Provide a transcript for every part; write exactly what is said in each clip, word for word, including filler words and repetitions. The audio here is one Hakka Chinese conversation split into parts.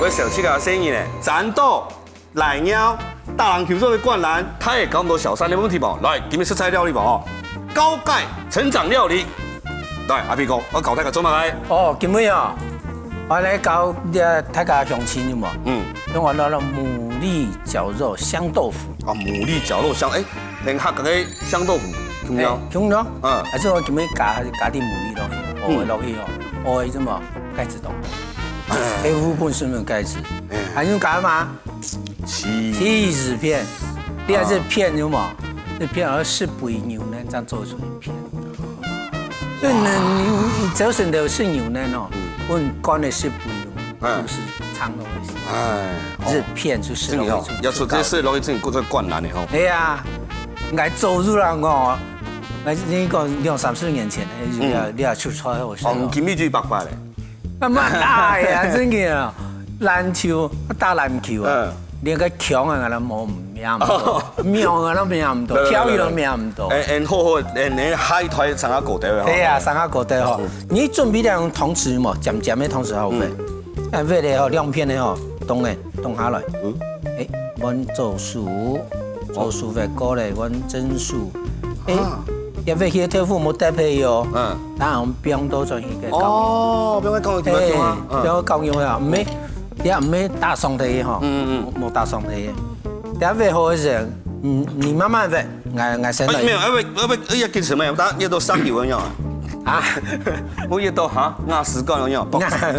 𠊎小七个細人呢，戰鬥、賴尿、打籃球做个灌籃，佢也搞毋到小三个問題無？來，今日食材料理無？吼，高鈣成長料理。來，阿飛哥，𠊎教大家做麼个？哦，今日啊，𠊎來教大家鄉親有無？嗯。用𠊎个牡蠣絞肉香豆腐。啊，牡蠣絞肉香，欸，同客家个香豆腐共樣。欸，共樣。嗯。還係𠊎今日加加點牡蠣落去，嗯。蚵仔落去哦，蚵仔做麼个？鈣質當多，欸，烏本身有鈣質，欸。還有加麼个？ 起司片，你看這片有無？這片好像十杯牛奶正做出一片。所以呢，你你只要選擇是牛奶哦，嗯。分罐个十杯牛奶，嗯。就是差不多意思。哎，哦。這片就係落去就，這个哦，就夠了。要出這事落去，真个夠困難的吼。哎呀，𠊎早就啦，𠊎，𠊎你講兩三十年前，你要，嗯。你要出菜，我是。哦，你今日就一百塊嘞。 那麼大呀，真个啊，籃球，打籃球啊，嗯。連个強啊，都摸，摸毋到，哦。摸啊，都摸毋到，對，對，對，對。跳起都摸毋到。欸，欸，好好，欸，欸，下一台上下高頭的吼。對啊，上下高頭吼。嗯。你準備兩湯匙嘛，尖尖个湯匙好無？嗯。啊，挖个吼，兩片个吼，凍个，凍下來。嗯。欸，搵做手，做手挖過來，搵蒸手。欸，啊。這挖起个豆腐無得配哦。嗯。 然後放到轉去个高壓。哦，放个高壓地方啊。欸，嗯。放个高壓啊，毋係，也毋係打上去吼，嗯，嗯，嗯。無，無打上去。等下挖好个時候，嗯，你慢慢挖，𠊎，𠊎先來。哎，沒有，哎，喂，哎，喂，哎呀，緊什麼呀？大家都上油了呀。啊？我也都哈，那時間了呀。𠊎，𠊎，哎，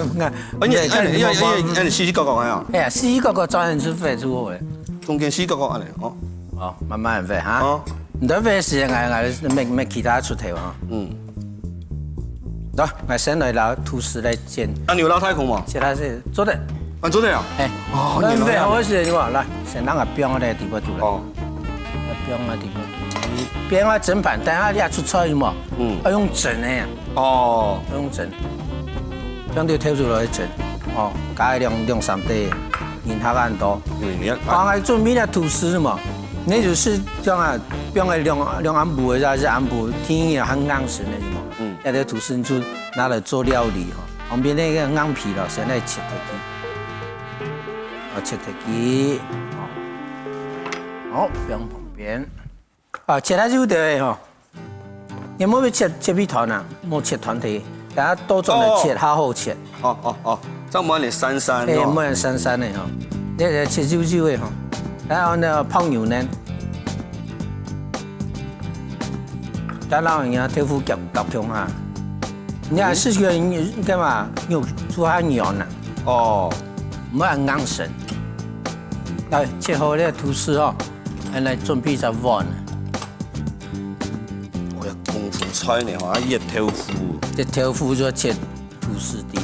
你，哎，你，哎，你，哎，你，哎，你，四四角角呀。哎呀，四四角角轉去就挖就好了。中間四角角恁樣，哦。哦，慢慢挖哈。哦。你在挖个時間，𠊎，𠊎，沒，沒其他出頭哈。嗯。 來，𠊎先來拿吐司來煎。啊，你有拉太空嗎？其他係做得。啊，做得啊？哎，哦，你有拉太空。好个時間嘛，來，先讓佢放在底部肚來。哦。放在底部肚，放在砧盤，等下你愛出菜嘛，嗯。要用蒸的呀。哦。要用蒸，放到頭出來蒸，哦，加兩，兩三滴，人客恁多。嗯，你看。剛才準備了吐司嘛，那就是這樣啊，放在兩，兩暗晡的，還是暗晡天也很硬實那種。嗯。 這个吐司就拿來做料理吼。旁邊那個硬皮咯，先來切忒佢，啊，切忒佢，哦。好，放旁邊。啊，切下就對了吼。你莫切，切一段啊，莫切團體，等下倒轉來切，哦。較好切。哦，哦，哦，這樣無恁生生哦。哎，無恁生生的吼。這个切幼幼的吼。然後呢，泡牛奶。 再讓人家豆腐夾，夾香哈。你看，嗯。係个，你幹嘛？有煮下軟啊。哦。毋好硬食。來，切好這个吐司哦，來準備一隻碗。哎呀，功夫菜呢，吼，啊，這豆腐。這豆腐就要切 吐司丁。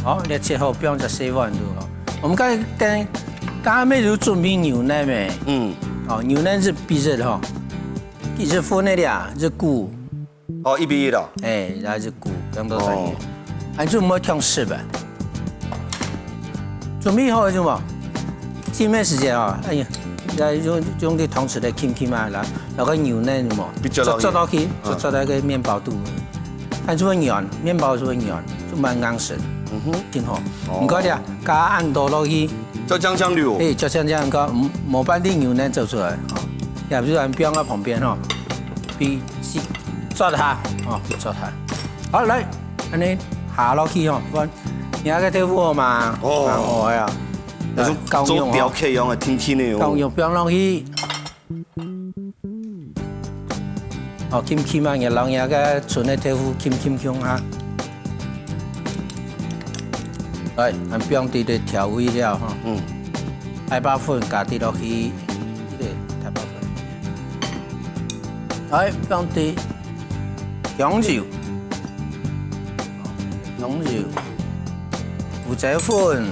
好，你切好放在細碗肚吼。我們剛才等，剛剛沒有準備牛奶咩？嗯。哦，牛奶係必須的吼，一隻分个啦，一隻顧。哦，一比一的哦。哎，然後一隻顧，這樣都可以。哦。還有沒有調色吧？準備好了是嗎？浸个時間啊，哎呀，要用，用這湯匙來浸浸啊，然後，然後牛奶什麼，比較容易。做，做落去，嗯。做，做那個麵包肚。 恁就會軟，麵包就會軟，就蠻硬身，嗯哼。真好。哦。毋過呀，加恁多落去，就醬醬油。哎，就像這樣講，嗯，無半滴牛奶走出來，哦，也不然放在旁邊吼，比去抓它，哦，去抓它。好，來，恁呢下落去吼，不然你那個豆腐嘛，哦。蠻好呀。那種來，高油哦。做雕刻一樣的，挺挺的哦。高油放落去。 哦，浸浸啊，也讓那個純个豆腐浸浸香哈。來，恁放滴个調味料哈。嗯。艾白粉加滴落去，這个艾白粉。來，放滴香油，香油，胡椒粉，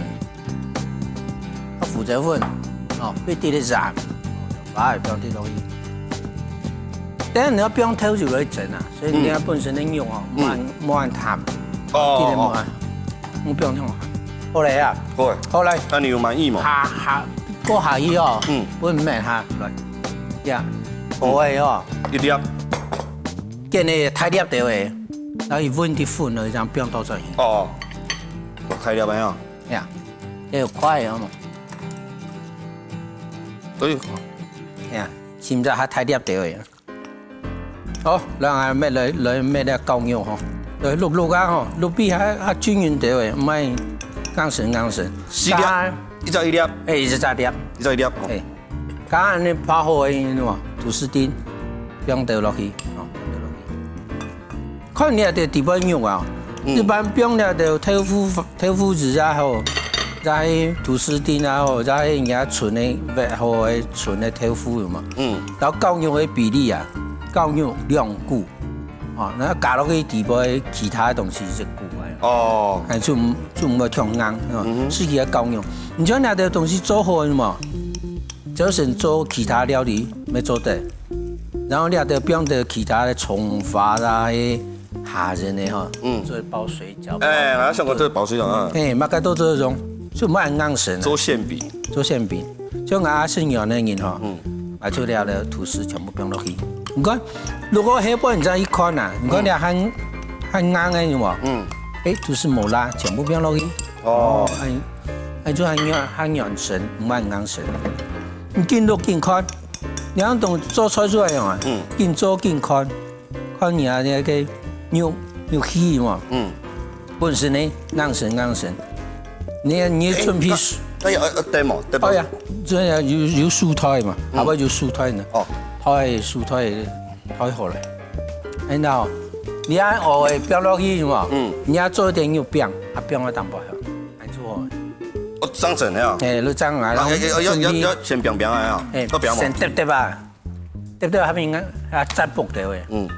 啊，胡椒粉，哦，一滴个鹽，把它放滴落去。等下你愛放豆油來蒸啊，所以你看本身个肉哦，嗯。莫，莫恁淡，哦，滴个莫，哦。莫放忒。好了啊，好了。好了。那你有滿意嗎？下，下，過下去哦，嗯。分面哈，來，呀，嗯。好个哦。一粒。見个大粒條个，然後一搵滴粉了，這樣放倒轉去。哦。大粒个啊。呀，這有快个嘛。對。呀，現在還大粒个。好，來，來，搣來，來搣這絞肉吼，來，摝摝啊吼，摝比較，較均勻个，毋愛硬身硬身。四粒，啊，一隻一粒，哎，一隻一粒，一隻一粒。哎，剛剛恁樣拍好个，你看，吐司丁，放倒落去，哦，放倒落去。 看你个底背肉啊，嗯。一般放了个豆腐、豆腐乳啊好，再吐司丁啊好，再人家純个、好个純个豆腐有無？嗯。然後絞肉个比例啊，絞肉兩股，啊，然後加落去底背其他个東西一股个。哦。哎，就毋、就毋會忒硬，嗯哼。適宜个絞肉。你像這兜東西做好个嘛，就先做其他料理，乜做得。然後你還得放點其他个蔥花啦， 蝦仁个吼，嗯。做包水餃。哎，𠊎想講做包水餃啊。嘿，麼个都做得用，就莫硬身啊。做餡餅。做餡餅，像𠊎係軟个人吼，嗯。𠊎就了个吐司全部放落去。你看，如果下半你再一看啊，你看嗯。你還、還硬个有無？嗯。哎，吐司無啦，全部放落去。哦。哎，哎，就還軟、還軟身，毋會硬身。你緊摝緊看，你看當做菜出來樣啊，嗯。緊做緊看。 看你啊，你个肉、肉絲嘛，嗯。本身呢，硬身硬身。你、你準備哎，哎呀，哎，哎，等嘛，等嘛。哎呀，這樣有、有蔬菜嘛，嗯。後尾有蔬菜呢。哦。菜、蔬菜，菜好了。哎，那你愛學个放落去嘛，嗯。你愛做一點肉餅，啊，放个淡薄下，恁就好。哦，這樣子呀。哎，就這樣啊，然後啊，要、要、要、準備要先放放啊，哎，要放嘛。先滇滇啊。 對不對？下面啊，啊，再薄掉个。嗯。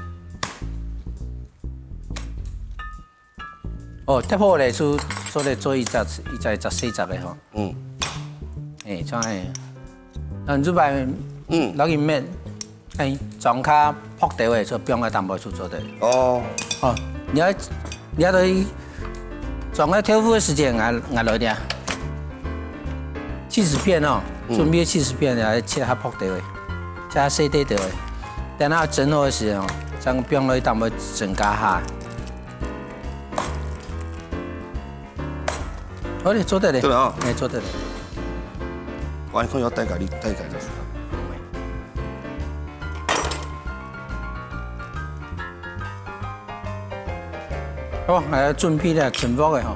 哦，滇好咧，就做得做一隻、一隻、一隻細隻个吼。嗯。哎，像哎，然後就把，嗯。落去面，哎，裝較薄掉个，就放个淡薄就做得。哦。哦，你愛、你愛對 裝个豆腐个時間，𠊎、𠊎來點。起司片哦，嗯。準備起司片啊，切較薄兜仔，切較細塊兜仔。等下蒸好个時候，正放落去，淡薄蒸加下。好咧，做得咧。做得啊。哎，做得咧。我看要帶咖哩，帶咖哩。 好，來準備咧蒸鑊个吼，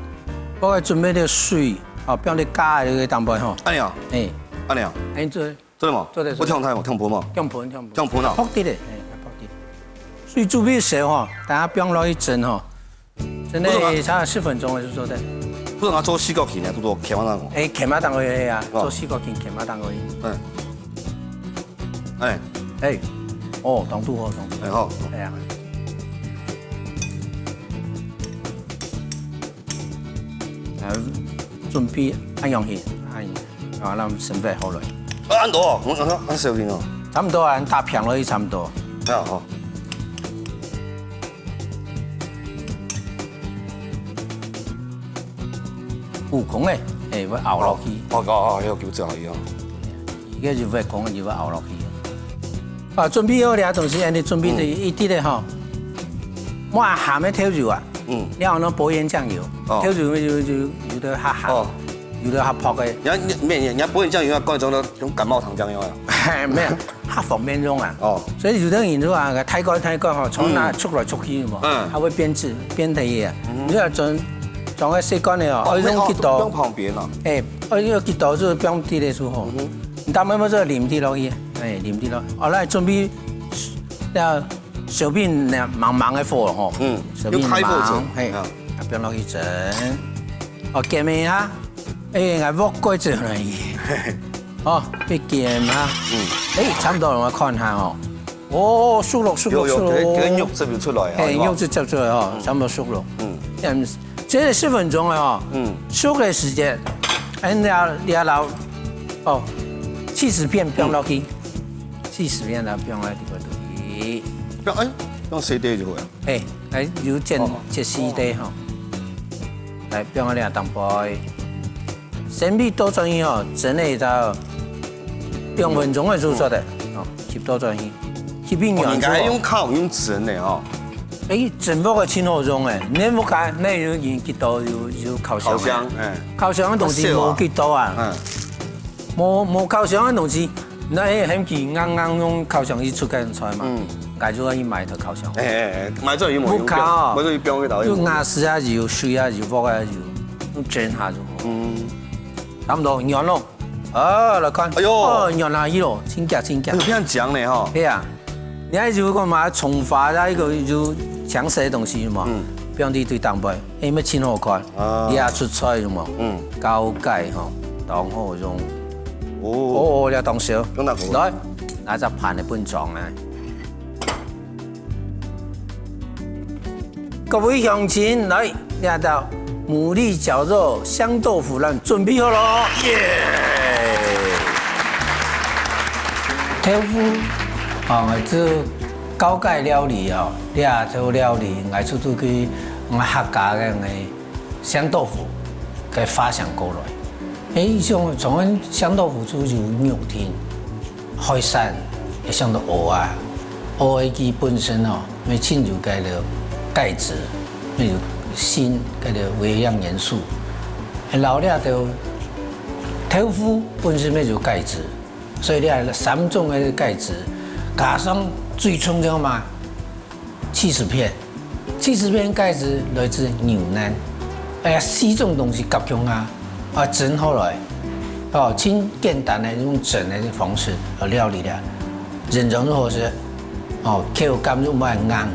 鑊个準備个水，吼，放你加个淡薄吼。恁樣哦？哎。恁樣哦？哎，做，做得無？做得，做得。我跳台無？跳盤無？跳盤，跳盤。跳盤啊？薄啲个，哎，薄啲。水煮比較少吼，等下放落去蒸吼，蒸个差十分鐘就做得。不是，𠊎做四角形个，不做鉗仔蛋哦。哎，鉗仔蛋可以啊，哦。做四角形鉗仔蛋可以。嗯。 哎。哎，哦，當拄好，當拄好。哎，好。哎呀。啊，準備恁樣去，恁樣，啊，咱生火好了。啊，恁多哦，我、我、我小心哦。差不多啊，打平落去差不多。啊，好。 有空个，哎，會拗落去。哦，哦，哦，哦，有九隻而已哦。一个就會空，就會拗落去。啊，準備好了，東西，恁樣準備一滴个吼。嗯。抹鹹个豆油啊。嗯。你用那薄鹽醬油，哦。豆油就、就有个較鹹，哦。有个較薄个。人家、人家薄鹽醬油啊，講種那種感冒糖漿用啊。嘿，沒有。 較方便用啊。哦。所以有个人就啊，大罐大罐吼，常拿出來出去嘛，嗯。佢會變質、變質个。嗯。你要裝、裝个細罐个哦，哦，愛用幾多？放旁邊啊。哎，愛用幾多就放滴个時候。嗯哼。你當然愛做淋滴落去，哎，淋滴落。哦，來準備要小火慢慢个火吼，嗯，小火慢慢，用開火蒸，嘿，啊。啊，放落去蒸。哦，煎个啊，哎，𠊎鑊蓋子來。 哦，一煎啊。嗯。哎，差不多，𠊎看下哦。哦，熟了，熟了，有，有，熟了。這、這肉汁有出來啊，嘿，有無？肉汁汁出來哦，嗯。差不多熟了。嗯。嗯，這十分鐘了哦。嗯。熟个時間，哎，你要、你要撈，哦，起司片放落去，嗯。起司片啊，放在裡背肚皮。放、哎，放細塊就好了。嘿，來，有剪、哦。切細塊吼。來，放在這當中。 先俾倒轉去吼，蒸个一隻兩分鐘个就做得，哦，吸倒轉去，吸變軟就好。哦，應該用烤，用蒸个哦。哎，真个个真好用哎，你屋下那有人幾多有有烤箱？烤箱，哎，烤箱个東西無幾多啊，嗯，無無烤箱个東西，那很緊硬硬用烤箱一出个菜嘛，嗯，該就要去買个烤箱。哎哎哎，買這有無用？屋下哦買這有用个導演。就瓦斯啊有，水啊有，鑊啊有，用煎下就好。嗯，差不多軟咯，啊，來看，哎喲哦，軟下去咯，真假真假哎，。有變靚呢哈。係啊，你還有個嘛，蔥花啊，一個有青色个東西嘛，嗯放在最頂背，哎，乜真好看。啊你也出菜有無？嗯，高鈣吼，當好用。哦，哦，哦，了當少。用哪個？來，拿隻盤來分裝啊。各位鄉親，來，這道牡蠣絞肉香豆腐，咱準備好咯，耶！豆腐，啊，這高鈣料理哦，這道料理，𠊎出去去，𠊎客家个个香豆腐，个發想過來。誒，像像香豆腐就有肉丁、海產，也像到蚵啊，蚵仔佢本身哦，乜盡有該个鈣質，乜有鋅，該个微量元素。誒，老了都豆腐本身乜有鈣質，所以你看三種个鈣質，加上最重要嘛， 七十片，七十片鈣質來自牛奶。哎呀，四種東西合共下，啊，蒸好來，哦，盡簡單个用蒸个方式來料理了，營養又好食，哦，口感又毋會硬，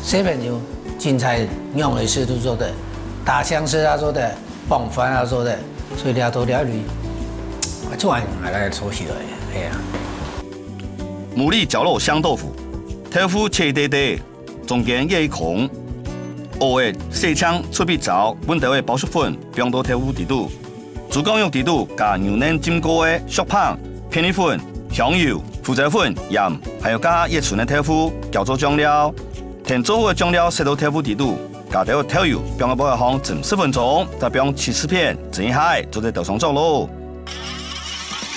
小朋友青菜仰仔食都做得，打香食啊做得，傍飯啊做得，所以這道料理，啊，做完還來做起來，哎呀。牡蠣絞肉香豆腐，豆腐切一垤垤， 中間挖一空。蚵仔洗淨出忒燥，搵兜仔包粟粉放到豆腐底肚，豬絞肉底肚加牛奶浸過个粟粄、片栗粉、香油、胡椒粉、鹽，還有加一寸个豆腐攪做醬料。添做好个醬料塞到豆腐底肚，加兜豆油放到鑊仔項蒸十分鐘，再放七十片，蒸一下，做得兜上桌咯。